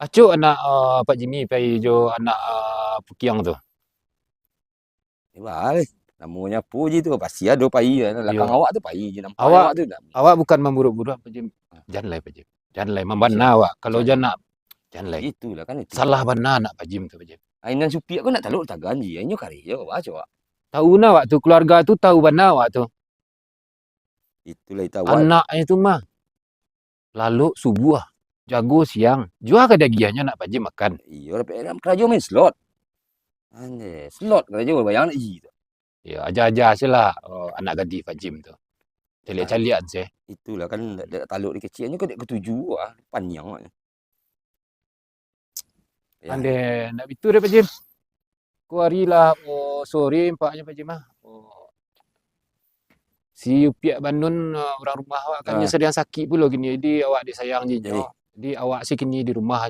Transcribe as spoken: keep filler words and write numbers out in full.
Acok anak, ah, Pak Jimmy pai jo anak, ah, Pukiang tu. Ibalah, namonyo apo je tu, pasti ado pai, lakang awak tu pai je, nampak awak tu nak. Awak bukan mamburuak-buruak, Pak Jim. Ah. Jan lai, Pak Jim. Jan lai, mambana awak. Kalau jan nak, jan lai. Itulah kan itu. Salah bana anak Pak Jim tu, Pak Jim. Ai, nan supiak ko nak talok tagan je, inyo kareh je, awak cawak. Tahu nah awak tu, keluarga tu tahu bana awak tu. Itulah itu awak. Anaknyo tu mah, lalok subuah, jago siang, jua ka diagiahnyo anak Pak Jim makan. Iyo, tapi karajo main slot. Anjay, slot karajo, bayang nak iji tu. Iyo, aja-aja se lah, oh, anak gadih Pak Jim tu. Caliak-caliak se. Itulah kan, dak, dak talok di keciknyo, kok dak katuju, ah, paniang awak. Yo. Andeh, ndak bitu deh, Pak Jim. Ko ari lah, oh, sore nampaknyo, Pak Jim, ah. Oh. Si Upiak Banun, ah, urang rumah awak kan, ah, nyo sadang sakik pulo kini. Jadi, awak disayang je nyo. Jadi, awak se kini di rumah